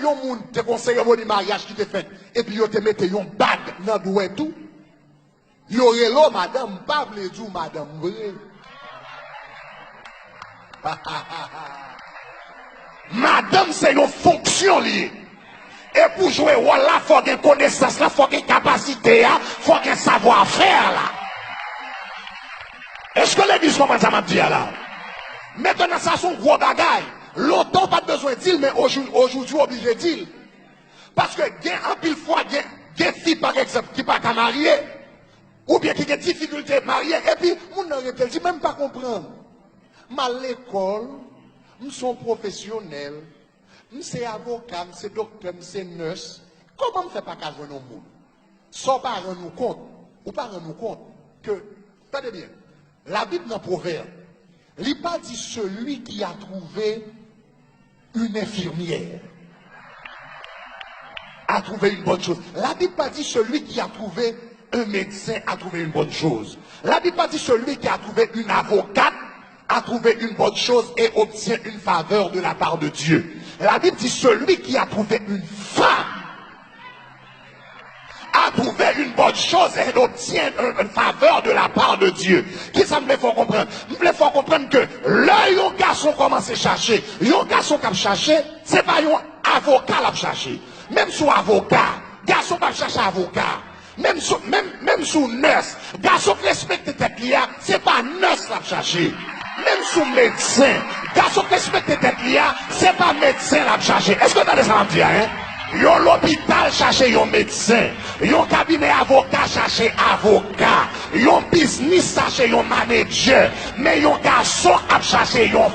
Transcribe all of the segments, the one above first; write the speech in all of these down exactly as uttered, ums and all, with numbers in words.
Yon moun te gen yon seremoni maryaj ki te fèt, epi yo te mete yon bag nan dwèt ou. Yo rele w madanm, m pa vle di w madanm vre. Madanm se yon fonksyon li ye. E pou jwe wòl la, fò gen konesans la, fò gen kapasite a, fò gen savwafè la. Èske legliz konprann sa m ap di a la? Mentnan, sa se yon gwo bagay. Lontan, w pa t bezwen di l, men ojou-, ojoudiw oblije di l. Paske gen anpil fwa, gen, gen fi, pa egzanp, ki pa ka marye, oubyen ki gen difikilte marye, epi moun nan rete, l di, "Men m pa konprann. M al lekòl, m se yon pwofesyonèl, m se avoka, m se doktè, m se nès. Kòman m fè pa ka jwenn yon moun?" Sa w pa rann ou kont, ou pa rann ou kont ke, tande byen, Labib nan Pwovèb, li pa di celui qui a trouvé une infirmière a trouvé une bonne chose. Labib pa di celui qui a trouvé un médecin a trouvé une bonne chose. Labib pa di celui qui a trouvé une avocate a trouvé une bonne chose et obtient une faveur de la part de Dieu. Labib di celui qui a trouvé une femme a trouvé une bonne chose et obtient une faveur de la part de Dieu. Kisa m vle fè w konprann? M vle fè w konprann ke lè yon gason kòmanse chache, yon gason k ap chache, se pa yon avoka l ap chache. Menm si w avoka, gason p ap chache avoka. Menm si, menm, menm si w nès, gason k respekte tèt li a, se pa nès l ap chache. Menm si w medsen, gason k respekte tèt li a, se pa medsen l ap chache. Èske w tande sa m ap di a, en? Yon lopital chache yon medsen. Yon kabinè avoka chache avoka. Yon biznis chache yon manedjè. Men yon gason ap chache yon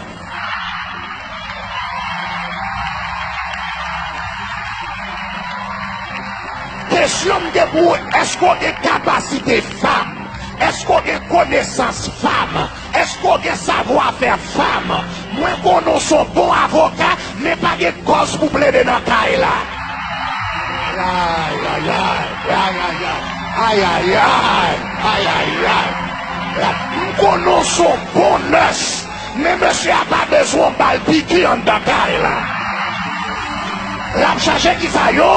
Kesyon m gen pou ou, èske w gen kapasite fanm? Èske w gen konesans fanm? Èske w gen savwafè fanm? Mwen konnen w se yon bon avoka, men pa gen kòz pou plede nan kay la. Ayayay, ayayay, ayayay, ayayay. M konnen w se yon bon nès. Men mesye a pa bezwen w ba l piki anndan kay la. L ap chache kisa yo?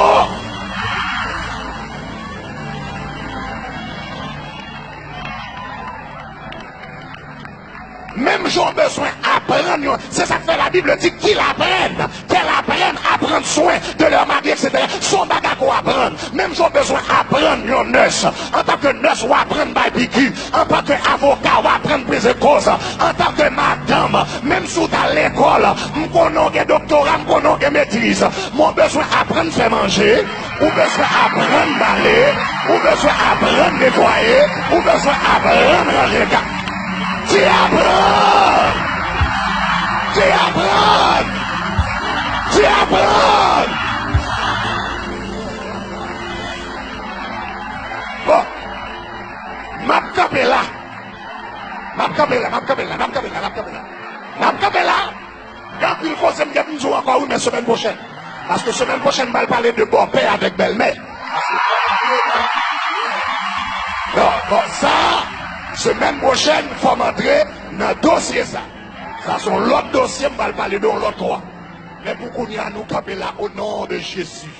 Menm jan w bezwen aprann yon, se sa k fè Labib di, qu'ils apprennent, qu'elles apprennent à prendre soin de leur mari, et cetera. Se yon bagay ke w aprann. Menm jan w bezwen aprann yon nès, antanke nès, w aprann bay piki. Antanke avoka, w aprann peze koz. Antanke madanm, menm si w t al lekòl, m konnen w gen doktora, m konnen w gen metriz, men w bezwen aprann fè manje, ou bezwen aprann bale, ou bezwen aprann netwaye, ou bezwen aprann ranje kay. Ti aprann! Ti aprann! Ti aprann! Bon, m ap kanpe la. M ap kanpe la, m ap kanpe la, m ap kanpe la, m ap kanpe la. M ap kanpe la. Gen anpil koze m gen pou m di w ankò, wi, men semèn pwochèn. Paske semèn pwochèn, m pral pale de bòpè avèk bèlmè. Bon, bon, sa, semèn pwochèn, fò m antre nan dosye sa. Sa se yon lòt dosye, m pral pale de yon lòt kwa. Men pou kounye a, nou kanpe la, au nom de Jésus.